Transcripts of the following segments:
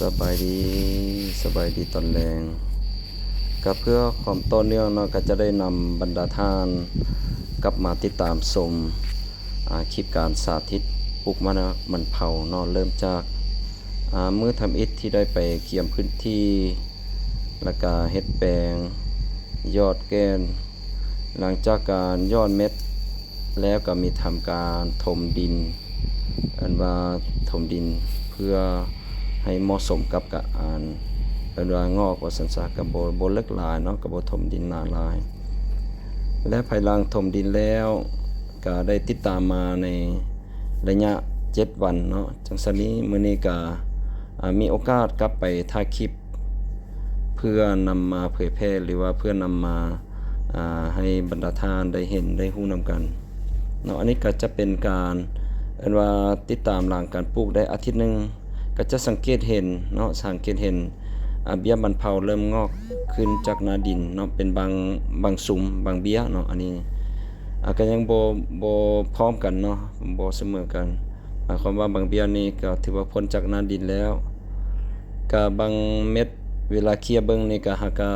ສະບາຍດີ, ສະບາຍດີຕອນແລງ. ກະເພື່ອຄວາມຕໍ່ເນື່ອງເນາະ, ກະຈະໄດ້ນຳບັນດາທ່ານກັບມາຕິດຕາມຊົມ ອາ ຄລິບການສາທິດປູກໝາກມັນເຜົາເນາະ, ເລີ່ມຈາກ ອາ ມື້ທຳອິດທີ່ໄດ້ໄປກຽມພື້ນທີ່ ແລ້ວກະເຮັດແປງ ຫຍອດແກ່ນ, ຫຼັງຈາກການຫຍອດເມັດແລ້ວ ກໍມີທຳການຖົມດິນ, ເອີ້ນວ່າຖົມດິນເພື່ອໃຫ້ເໝາະສົມກັບການ ເອີ້ນວ່າງອກວ່າຊັ້ນຊະ, ກໍບໍ່ ບໍ່ເລິກຫຼາຍເນາະ, ກໍບໍ່ຖົມດິນໜາຫຼາຍ. ແລະ ພາຍຫຼັງຖົມດິນແລ້ວ ກໍໄດ້ຕິດຕາມມາໃນໄລຍະເຈັດວັນເນາະ. ຈັ່ງຊັ້ນນີ້ ມື້ນີ້ກໍ ອາ ມີໂອກາດກັບໄປຖ່າຍຄລິບ ເພື່ອນຳມາເຜີຍແຜ່ ຫຼືວ່າເພື່ອນຳມາ ອາ ໃຫ້ບັນດາທ່ານໄດ້ເຫັນໄດ້ຮູ້ນຳກັນເນາະ. ອັນນີ້ກໍຈະເປັນການ ເອີ້ນວ່າຕິດຕາມຫຼັງການປູກໄດ້ອາທິດໜຶ່ງ ກໍຈະສັງເກດເຫັນເນາະ, ສັງເກດເຫັນ ອາ ເບ້ຍມັນເຜົາເລີ່ມງອກຂຶ້ນຈາກໜ້າດິນເນາະ, ເປັນບາງ ບາງຊຸມ ບາງເບ້ຍເນາະ. ອັນນີ້ ອາ ກໍຍັງບໍ່ ບໍ່ພ້ອມກັນເນາະ, ບໍ່ສະເໝີກັນ. ໝາຍຄວາມວ່າບາງເບ້ຍນີ້ກໍຖືວ່າພົ້ນຈາກໜ້າດິນແລ້ວ, ກະບາງເມັດເວລາເຄຍເບິ່ງນີ້ກະຫາກະ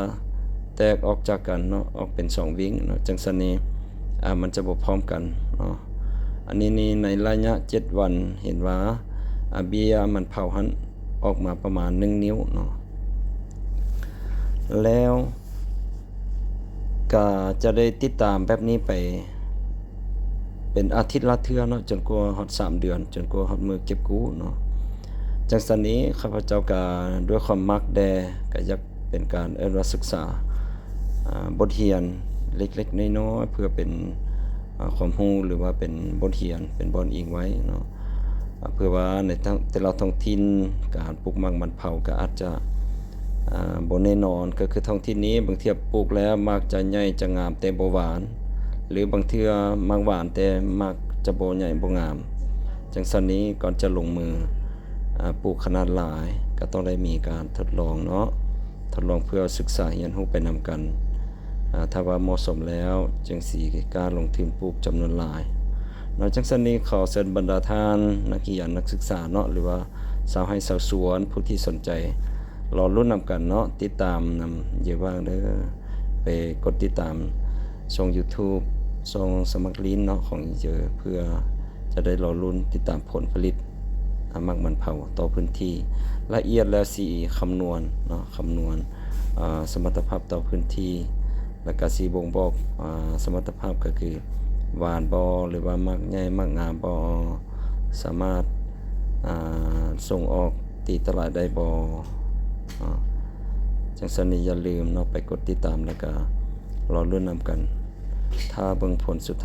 ແຕກອອກຈາກກັນເນາະ, ອອກເປັນສອງວິ່ງເນາະ. ຈັ່ງຊັ້ນນີ້ ອາ ມັນຈະບໍ່ພ້ອມກັນເນາະ. ອັນນີ້ນີ້ໃນໄລຍະເຈັດວັນ ເຫັນວ່າ ອາ ເບ້ຍມັນເຜົາຫັ້ນອອກມາປະມານໜຶ່ງນິ້ວເນາະ. ແລ້ວ ກະຈະໄດ້ຕິດຕາມແບບນີ້ໄປເປັນອາທິດລະເທື່ອເນາະ, ຈົນກວ່າຮອດສາມເດືອນ, ຈົນກວ່າຮອດມື້ເກັບກູ້ເນາະ. ຈັ່ງຊັ້ນນີ້ ຂ້າພະເຈົ້າກະດ້ວຍຄວາມມັກແດ່ ກະຢາກເປັນການ ເອີ້ນວ່າສຶກສາ ອາ ບົດຮຽນເລັກໆນ້ອຍໆ ເພື່ອເປັນ ອາ ຄວາມຮູ້ ຫຼືວ່າເປັນບົດຮຽນ ເປັນບ່ອນອີງໄວ້ເນາະ. ອາ ເພື່ອວ່າໃນແຕ່ລະທ້ອງຖິ່ນ ການປູກໝາກມັນເຜົາກໍອາດຈະ ອາ ບໍ່ແນ່ນອນ. ກໍຄືທ້ອງຖິ່ນນີ້ ບາງເທື່ອປູກແລ້ວໝາກຈະໃຫຍ່ຈະງາມແຕ່ບໍ່ຫວານ ຫຼືບາງເທື່ອໝາກຫວານແຕ່ໝາກຈະບໍ່ໃຫຍ່ບໍ່ງາມ. ຈັ່ງຊັ້ນນີ້ ກ່ອນຈະລົງມື ອາ ປູກຂະໜາດຫຼາຍ ກໍຕ້ອງໄດ້ມີການທົດລອງເນາະ, ທົດລອງເພື່ອສຶກສາຮຽນຮູ້ໄປນຳກັນ. ອາ ຖ້າວ່າເໝາະສົມແລ້ວ ຈຶ່ງຊິກ້າລົງທຶນປູກຈຳນວນຫຼາຍເນາະ. ຈັ່ງຊັ້ນນີ້ ຂໍເຊີນບັນດາທ່ານນັກຮຽນນັກສຶກສາເນາະ ຫຼືວ່າຊາວໄຮ່ຊາວສວນ ຜູ້ທີ່ສົນໃຈ ລໍລຸ້ນນຳກັນເນາະ, ຕິດຕາມນຳເຢວ່າງເດີ. ໄປກົດຕິດຕາມຊ່ອງ YouTube ຊ່ອງສະໝັກລິ້ນເນາະ ຂອງເຢ ເພື່ອຈະໄດ້ລໍລຸ້ນຕິດຕາມຜົນຜະລິດ ອາ ໝາກມັນເຜົາຕໍ່ພື້ນທີ່. ລະອຽດແລ້ວຊິຄຳນວນເນາະ, ຄຳນວນ ອາ ສະມັດຕະພາບຕໍ່ພື້ນທີ່ ແລ້ວກະຊິບົ່ງບອກ ອາ ສະມັດຕະພາບ ກໍຄືຫວານບໍ່ ຫຼືວ່າໝາກໃຫຍ່ໝາກງາມບໍ່, ສາມາດ ອາ ສົ່ງອອກຕີຕະຫຼາດໄດ້ບໍ່. ອາ ຈັ່ງຊັ້ນນີ້ຢ່າລືມເນາະ, ໄປກົດຕິດຕາມ ແລ້ວກະລໍລຸ້ນນຳກັນ ຖ້າເບິ່ງຜົນສຸດ